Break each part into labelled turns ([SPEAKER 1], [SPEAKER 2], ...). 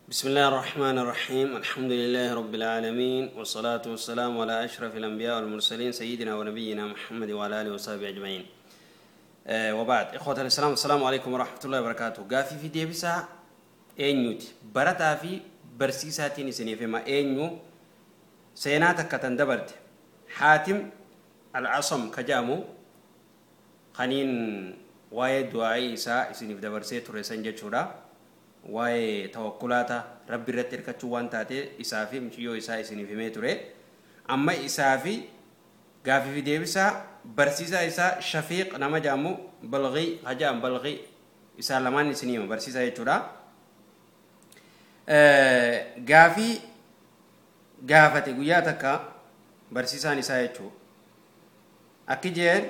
[SPEAKER 1] بسم الله الرحمن الرحيم. الحمد لله رب العالمين، والصلاة والسلام على أشرف الأنبياء والمرسلين، سيدنا ونبينا محمد وعلى آله وصحبه أجمعين. وبعد، إخوة الإسلام، السلام عليكم ورحمة الله وبركاته. Gaafii fi deebisaa eenyuti barataa fi barsiisaatiin isiniif hima. Eenyu seenaa takka tan dabarte, Haatim Al-Asam ka jedhamu, kaniin waa'ee du'aa'ii isaa isiniif dabarsee ture san jechuudha. Waa'ee tawakkulaata, Rabbi irratti hirkachuu waan taate isaa fi mucayyoo isaa isiniif himee ture. Amma isaa fi gaafii fi deebisaa barsiisaa isaa Shafiiq nama jedhamu, Balghii ka jedhamu, Balghii, isaa lamaan isinii hima, barsiisaa jechuudha. Gaafii gaafate guyyaa takka barsiisaan isaa jechuudha. Akki jeen,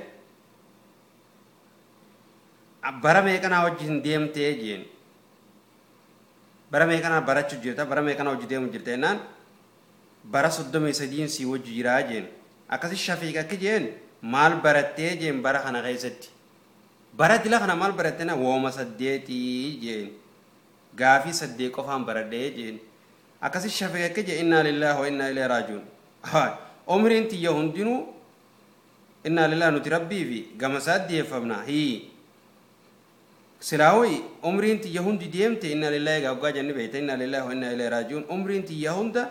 [SPEAKER 1] "Bara meeqanaa wajjin deemtee?" jeen. "Bara meeqanaa barachuu jirta? Bara meeqanaa hojii deemu jirta?" jennaan, "Bara 33n sii wajji jiraa" jeen. Akkasi Shafiiq akki jeen, "Maal barattee?" jeen. "Bara kana keessatti, bara dila kana maal baratte?" Na, "Wooma saddeetii" jeen. "Gaafii saddeet qofaan baradhee" jeen. Akkasi Shafiiq akki jeen, "Innaa lillaahi wa innaa ilayhi raaji'uun. Umriin tiyya hundinuu, innaa lillaahi, nuti Rabbii fi gama isaatti dhiyeeffamna. Hii silaawoi umriin tiyya hundi deemte. Inna lillahi gaaggaa jenni beeyta. Inna lillahi wa inna ilayhi raaji'uun. Umriin tiyya hunda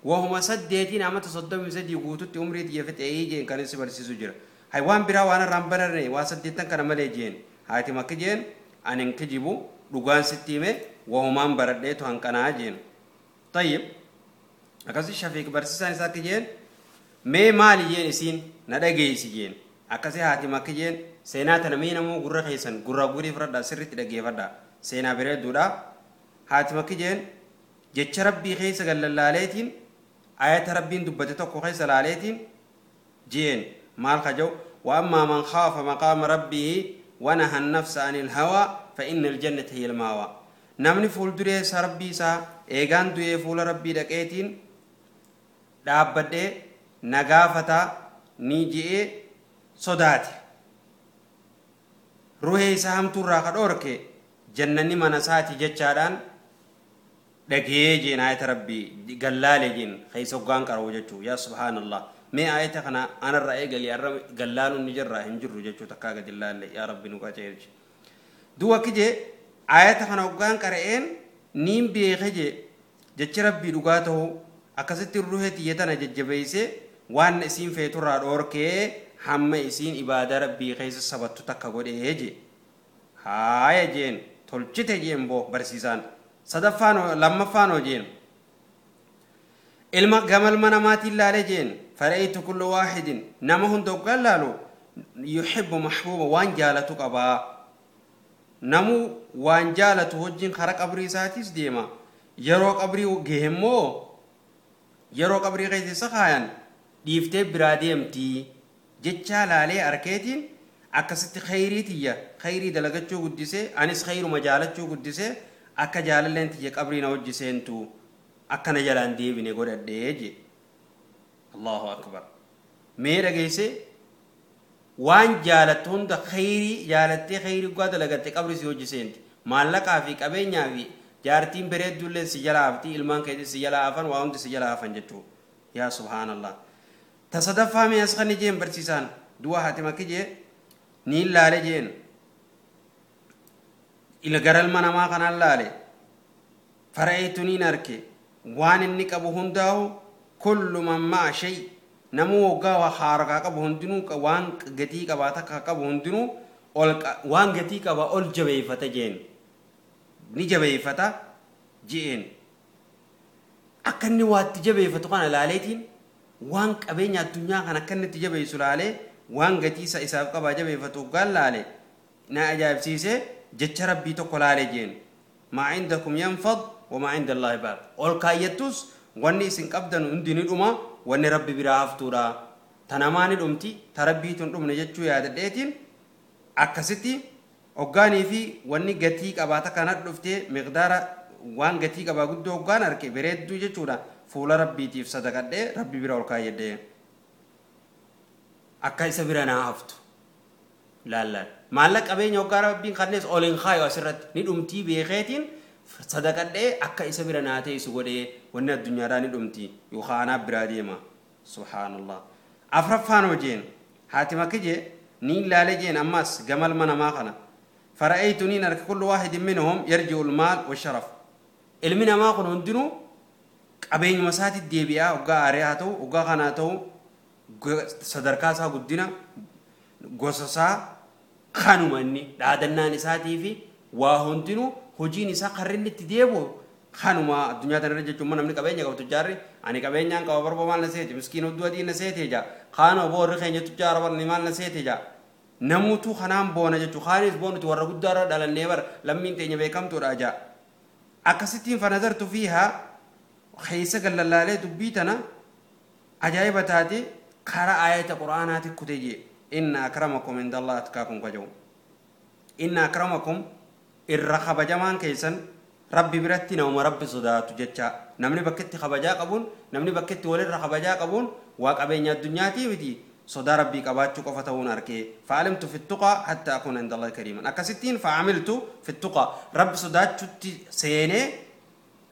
[SPEAKER 1] wahuma saddeetiin amata 33 guututti umrii tiyya fixee" jeen. Kan si barsiisu jira. Hay, waan biraa waan irraan bararne waa saddeettan kana malee jeen. Haati makki jeen, "Ani hin kijibu, dhugaan sitti hime, wahumaan baradheetu hanqanaa" jeen. Tayyib, akkasi Shafiiq barsiisaan isaa akki jeen, "Mee maali?" jeen. "Isiin na dhageessi" jeen. Akkasi haati makki jeen, seenaa tana mee namoo gurra keessan gurra gurii fudhadhaa, sirriitti dhaggeeffadhaa, seenaa bareedduudha. Haati makki jeen, "Jecha Rabbii keessa gallallaaleetiin, ayata Rabbiin dubbate tokko keessa laaleetiin" jeen. Maal ka jedhu? وأما من خاف مقام ربه ونهى النفس عن الهوى فإن الجنة هي المأوى. Namni fuulduree isaa Rabbii isaa eegaan du'ee fuula Rabbii dhaqeetiin dhaabbadhee nagaafataa ni je'ee sodaate, ruhee isaa hamtuurraa ka dhoorke, jannanni mana isaati jechaadhaan dhagee jeen. Ayata Rabbii gallaale jeen keessa hoggaan qara'u jechuu. Yaa subhaanallah, mee ayata kana anarra eegali, arra gallaaluun ni jirraa hin jirru jechuu, takkaa gadi laalle. Yaa Rabbi nu qaceelchi. Du'a akki jee, ayata kana hoggaan qara'een niin beeke jee, jechi Rabbii dhugaa ta'uu. Akkasitti ruhee tiyya tana jajjabeessee, waan isiin feeturraa dhoorkee, hamma isiin ibaadaa Rabbii keessa sabattu takka godhee jee. "Haaya" jeen, "Tolchite" jeen. Boo barsiisaan, "Sadaffaan, lammaffaanoo?" jeen. "Ilma gama ilma namaatiin laalee" jeen. فرأيت كل واحد, nama hunda hoggaan laalu, يحب محبوبا, waan jaalatu qabaa. Namu waan jaalatu wajjin kara qabrii isaatis deema. Yeroo qabrii gahemmoo, yeroo qabrii keessa isa kaayan, dhiiftee biraa deemtii jechaa laalee arkeetiin, akkasitti khayrii tiyya, khayrii dalagachuu guddisee, anis khayruma jaalachuu guddisee, akka jaalalleen tiyya qabrii na wajji seentu, akkana jalaan deebine godhadhee" je. Allahu akbar! Mee dhageesse, waan jaalattu hunda, khayrii jaalattee, khayrii dhugaa dalagatte, qabri si hojii seenti. Maallaqaa fi qabeenyaa fi jaartiin bareedduullee si jala hafti, ilmaan keetis si jala hafan, waa hundi si jala hafan jechuu. Yaa subhaanallah! Ta sadaffaa mee as kan jeen barsiisaan. Du'a haati makki jee, "Niin laale" jeen, "ila gara ilma namaa kanaan laale. فرأيت, niin arke, waan inni qabu hundaa'u, كل من معه شيء, namuu waggaa waa harkaa qabu hundinuu, waan gatii qabaa takka qabu hundinuu, ol waan gatii qaba ol jabeeffata" jeen. "Ni jabeeffata" jeen. "Akka inni waatti jabeeffatu kana laaleetiin, waan qabeenya addunyaa kana akka inni itti jabeessu laalee, waan gatii isa isaaf qabaa jabeeffatu hoggaan laale, na ajaa'ibsiisee, jecha Rabbii tokko laale" jeen. ما عندكم ينفد وما عند الله باق. Ol kaayyattus wanni isin qabdan hundi ni dhuma, wanni Rabbi biraa haftuudha. Tanamaa ni dhumti, ta Rabbiitu hin dhumne jechuu yaadadheetiin, akkasitti hoggaanii fi wanni gatii qabaata kana dhuftee, miqdaara waan gatii qabaa guddoo hoggaan arke, bareedduu jechuudha, fuula Rabbiitiif sadaqadhee, Rabbi bira ol kaayyadhee, akka isa bira naa haftu laallaan. Maallaqa, qabeenya hoggaa Rabbiin kannees ol hin kaayu, asirratti ni dhumtii beekeetiin. Sadaqadhee akka isa bira naa teessu godhee wanni addunyaadhaan ni dhumti yookaan anaa biraa deema. Subhaanallah. Afraffaan hojeen haati makkijee ni ilaale jeen ammas gamalma namaa kana. Fara'aytu niin arka kullu waahidin minhum yarji'u almaal washaraf. Ilmi namaa kun hundinuu qabeenyuma isaatti deebi'aa hoggaa aaree haa ta'u hoggaa kana haa ta'u sadarkaa isaa guddina gosa isaa kanuma inni dhaadannaan isaatii fi waa hundinuu hojiin isaa karri inni itti deebi'u kanuma addunyaa tanarra jechuun namni qabeenya qabu tujjaarri ani qabeenyaan qaba barba maal na seete miskiin hudduu adii na seete jaa kaan obbo warri keenya tujjaara barni maal na seete jaa namuutu kanaan boona jechuu kaanis boonuti warra guddaarra dhalannee bara lammiin teenya beekamtuudha jaa akkasittiin fanazartu fiihaa keessa gallallaalee dubbii tana ajaa'iba taate karaa ayata qura'aanaati kutee jee inna akramakum indallah atqaakum kaja'u inna akramakum irra kabajamaan keessan rabbi biratti nama rabbi sodaatu jecha namni bakketti kabajaa qabuun namni bakketti walirra kabajaa qabuun waa qabeenya addunyaatii miti sodaa rabbii qabaachuu qofa ta'uun arkee fa'alimtu fittuqaa hatta akuna indallahi kariiman akkasittiin fa'amiltu fittuqaa rabbi sodaachutti seenee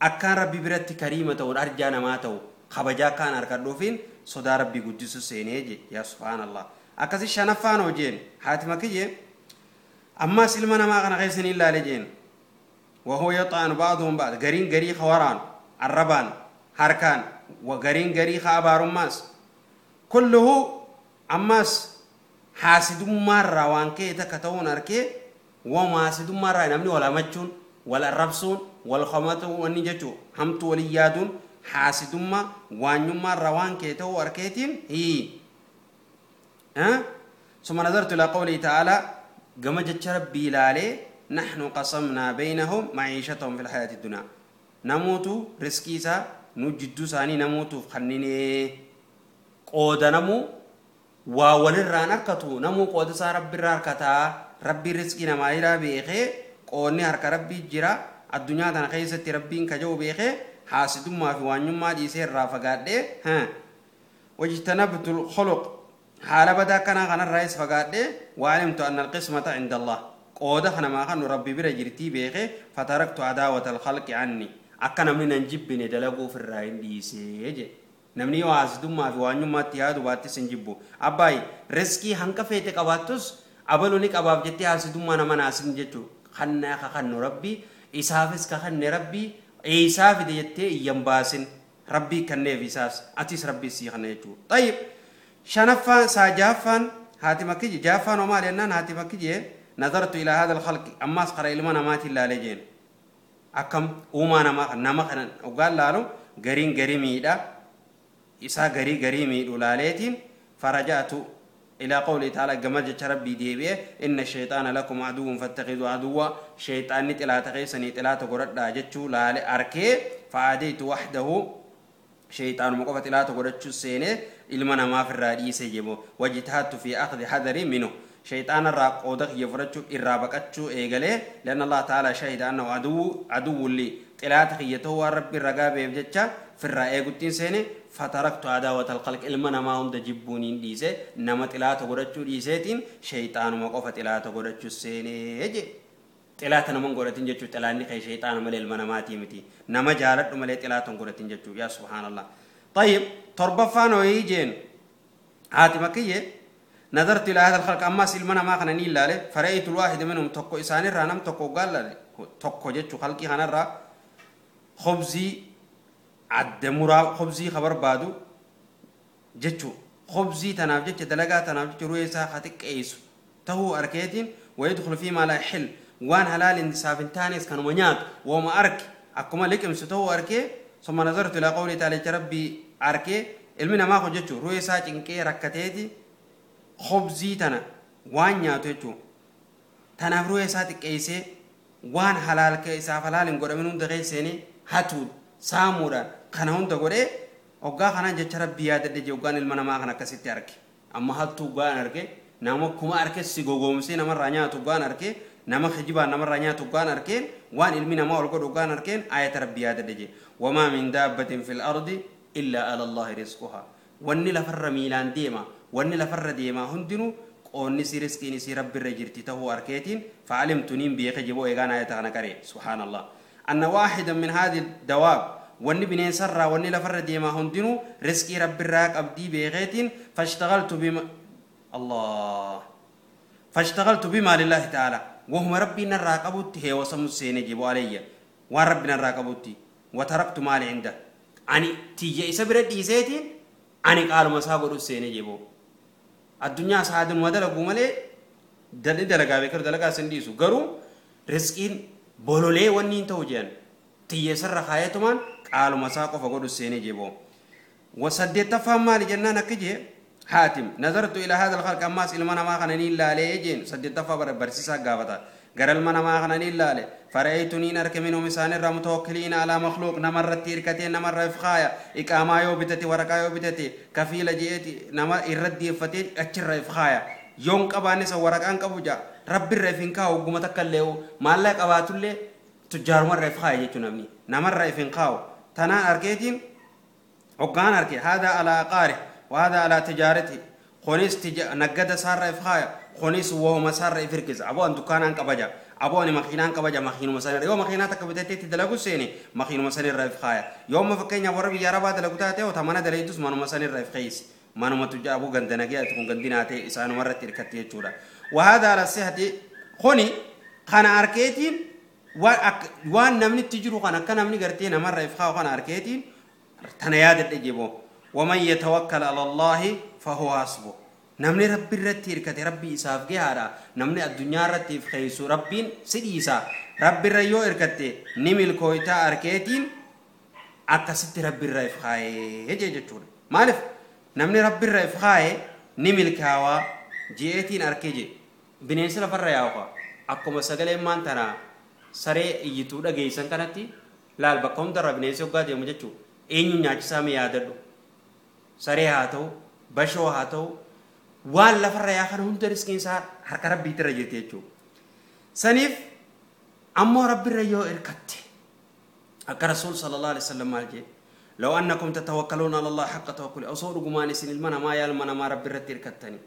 [SPEAKER 1] akkaan rabbi biratti kariima ta'uun arjaa namaa ta'u kabajaa akkaan harkadhuufiin sodaa rabbii guddisu seenee je yaa subhaanallah akkasi shanaffaan hojeen haati makiyyee ammas ilma namaa kana keessa ni ilaale jeen وهو يطعن بعضهم بعض قرين قري خواران الربان هركان وقرين قري خابار ماس كله أماس حاسد مرة وان كي تكتون أركي وماسد مرة نمني ولا مجون ولا الربسون ولا خمات ونجتو همت وليادون حاسد ما وان مرة وان كي تو أركيتين هي ها ثم نظرت إلى قوله تعالى جمجت ربي لالي نحن قسمنا بينهم معيشتهم في الحياة الدنيا نموت رزقيسا نجدو ساني نموت خنيني قود نمو وولران أركتو نمو قود سا ربي راركتا ربي رزقنا ما يرا بيخي قوني هرك ربي جرا الدنيا تنا خيست ربي كجو بيخي حاسد ما في وانيم ما دي سير رافقات ها واجتنبت الخلق حال بدا كان غنا الرئيس فقات وعلمت أن القسمة عند الله قوده أنا ما خن ربي برجرتي بيخي فتركت عداوة الخلق عني أكنا من نجيب ندلقو في الراين دي سيجي نمني واسدو ما في وانيو ما تيادو باتي سنجيبو أباي رزقي هنك فيتك أباتوس أبلونيك أباب جتي حاسدو ما نما ناسن جتو خنا خن ربي إسافس كخن ربي إساف ديتي ينباسن ربي كنه في أتيس ربي سيخن جتو طيب شنفان ساجافان هاتي مكيجي جافان وما لأنان هاتي مكيجي نظرت إلى هذا الخلق أما أسقر إلما نماتي لا لجين أكم أوما نما وقال لالو غرين غريمي دا إسا غري غريمي دولاليتين فرجعت إلى قوله تعالى جمجت ربي ديبيه إن الشيطان لكم عدو فاتخذوا عدوا شيطان نتلا تغيسني تلا تقرد جتشو لالي أركي فعاديت وحده شيطان مقفة لا تقرد السينة إلما نما في الرئيس يجيبو واجتهدت في أخذ حذري منه شيطان الراق قودك يفرجو إرابكتشو إيغالي لأن الله تعالى شهد أنه عدو لي تلاتك يتوى ربي الرقابة يبجتشا في الرأي قلتين سيني فتركت عداوة الخلق إلما نما هم دجبونين ديسي نما تلاتك قرجو ديسيتين شيطان مقفة تلاتك قرجو سيني تلاتك نمان قرتين جتشو تلاني خي شيطان ملي إلما نما تيمتي نما جالت ملي تلاتك قرتين جتشو يا سبحان الله طيب تربفانو يجين عاتمكية نظرت إلى هذا الخلق أما سلمنا ما خنني إلا له فرأيت الواحد منهم تقو إساني رانم تقو قال له تقو جتشو خلقي خنرا خبزي عد مرا خبزي خبر بادو جتشو خبزي تناف جتش دلقا تناف جتش رويسا خاتك إيسو تهو أركيتين ويدخل فيما لا يحل وان هلال انتصاف تانيس كانوا منيات وما أرك أكما لك امستهو أركي ثم نظرت إلى قوله تعالى ربي أركي المنا ما خو جتشو رويسا جنكي ركتيتي خبزي تنا وان نياتو جتشو تناف رويسا تكيسي وان حلال كيسا فلال انقر منون دغيسيني هاتود سامورا كان هون دغوري اوغا خنا جتش ربي يادد جي اوغان المنا ما خنا كسيتي أركي أما هاتو غان أركي نما كما أركي سيغوغومسي نما رانياتو غان أركي نما خجبا نما رانياتو غان أركين وان علمي نما أولقو غان أركين آية ربي يادد جي وما من دابة في الأرض إلا على الله رزقها واني لفر ميلان ديما واني لفر ديما هندنو قوني سي رزقيني سي ربي رجرتي تهو أركيتين فعلمت نين بيخ جبو إيغان آية غنكري سبحان الله أن واحدا من هذه الدواب واني بنين سرى واني لفر ديما هندنو رزقي رب الراك أبدي بغيت فاشتغلت بما الله فاشتغلت بما لله تعالى وهم ربي نراك أبوتي هي وصم السيني جيبوا علي وربنا نراك أبوتي وتركت مالي عنده أني تيجي إسبرت إيزيتين أني قالوا مساقر السيني جيبوا الدنيا سعاد ودلقوا مالي دلقا بكر دلقا سنديسو قروا رزقين بولولي ونين توجين تيجي سر خايتمان قالوا مساقو فقدوا السيني جيبوا وسديت تفهم مالي جنانا كجي حاتم نظرت إلى هذا الخلق أماس إلمنا ما خنني إلا عليه جين سديت تفهم برسيسا قابتا غرل منا ما خنني إلا عليه فرأيتني نرك منهم إسان الرا متوكلين على مخلوق نمر تيركتين نمر إفخايا إقاما يوبتتي ورقا يوبتتي كفيلة جيتي نمر إردي فتي أتشر إفخايا يوم قباني سورقان قبوجا رب الرفين كاو قمتك الليو ما لك أباتولي تجار مرة إفخايا جيتو نبني نمر رفين كاو تنا أركيتين وقان أركي هذا على أقاره وهذا على تجارته خونيس نقد سار إفخايا خونيس وهو مسار إفركز أبو أن دكان قبجا أبو أن مخينان قبجا مخين مسار يوم مخينات كبتتي تدلقوا سيني مخين مسار رفخايا يوم فكين ورب يا رب دلقوا وتمنى دليتوس منو مسار رفخيس منو ما تجا أبو غندناجي تكون غنديناتي إسانو مرة تركتي تشورا وهذا على صحة خوني خان أركيتين وان نمني تجرو خان كان نمني قرتين مرة إفخا خان أركيتين تنياد تجيبه ومن يتوكل على الله فهو حسبه نمني ربي رتي ركتي ربي إساف جهارا نمني الدنيا رتي في خيسو ربين سديسا ربي ريو إركتي نمل كويتا أركيتين أكست ربي الرئيف خاي هجي جتور مالف نمني ربي الرئيف خاي نمل كاوا جيتين أركيجي بنيسلا فرياوكا أكو مسجل إيمان تنا سري يتودا جيسان كانتي لال بكون در بنيسو قاد يوم جتشو إني ناجسامي يادلو سري هاتو بشو هاتو waan lafarra yaa kana hunda riskiin isaa harka rabbiitti irra jirti jechuudha. Saniif ammoo rabbirra yoo irkatte akka rasuul sallallahu alaihi wasallam maal jedhe law annakum tatawakkaluuna ala allahi haqqa tawakkuli osoo dhugumaan isin ilma namaa yaa ilma namaa rabbi irratti irkattani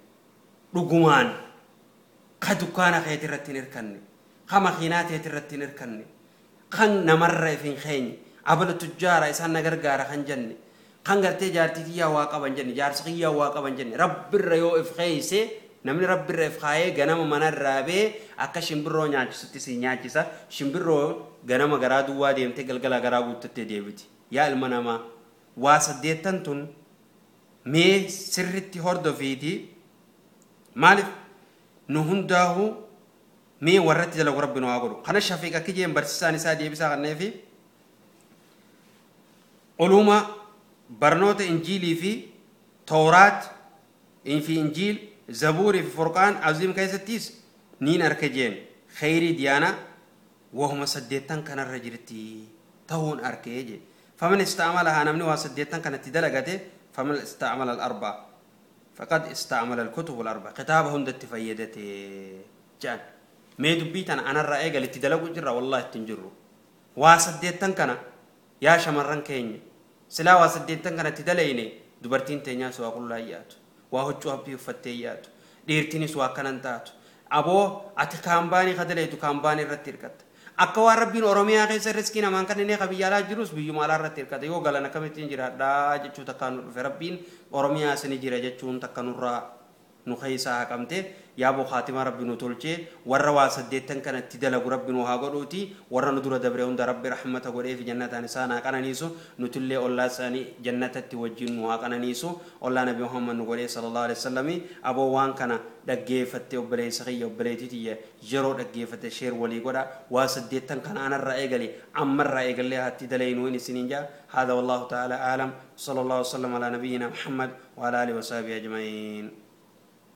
[SPEAKER 1] dhugumaan ka dukkaana keeti irratti hin irkanne ka makiinaa teeti irratti hin irkanne kan namarra if hin keenye abala tujjaara isaan na gargaara kan jenne kan gartee jaartii kiyyaa waa qaban jenne jaarsa kiyyaa waa qaban jenne rabbirra yoo if keeyse namni rabbirra if kaayee ganama manarraa bee akka shimbirroo nyaachisutti si nyaachisa shimbirroo ganama garaa duwwaa deemtee galgala garaa guuttattee deebiti yaa ilma namaa waa saddeettan tun mee sirritti hordofiiti maaliif nu hundaahu mee warratti dalagu rabbi nu haa godhu kana shafiiq akka jeen barsiisaan isaa deebisaa kanneefi oluuma barnoota injiilii fi tawraat fi injiil zabuurii fi furqaan aziim keessattis niin arka jeen khayrii diyaana wahuma saddeettan kanarra jirti tahuun arkee jee faman istacmalahaa namni waa saddeettan kanatti dalagate faman istacmala alarba'a faqad istacmala alkutub alarba'a kitaaba hundatti fayyadate jedhan mee dubbii tana anarraa eegal itti dalagu jirra wallahi ittiin jirru waa saddeettan kana yaa shamarran keenya silaa waa saddeettan kanatti dalayne dubartiin teenyaas waa qullaa yaatu waa huccuu habbii uffattee yaatu dhiirtinis waa akkanan taatu aboo ati kaambaanii ka dalaytu kaambaanii irratti hirkatta akka waan rabbiin oromiyaa keessa riskii namaan kan inni biyya alaa jirus biyyuma alaa irratti hirkata yoo galan akkamittiin jiraadhaa jechuu takkaa nu dhufe rabbiin oromiyaa isini jira jechuun takka nurraa nu keessaa haqamte yaaboo khaatima rabbi nu tolchee warra waa saddeettan kanatti dalagu rabbi nu haa godhuuti warra nu dura dabre hunda rabbi rahmata godhee fi jannataan isaan haa qananiisu nutillee ollaa isaanii jannatatti wajjin nu haa qananiisu ollaa nabi muhammad nu godhee sallallahu alaihi wasallami aboo waan kana dhaggeeffatte obboleessa kiyya obboleettii tiyya yeroo dhaggeeffatte sheer walii godha waa saddeettan kana anarraa eegale ammarraa eegallee hatti dalaynuu in isiniin jaa هذا والله تعالى أعلم صلى الله وسلم على نبينا محمد وعلى آله وصحبه أجمعين.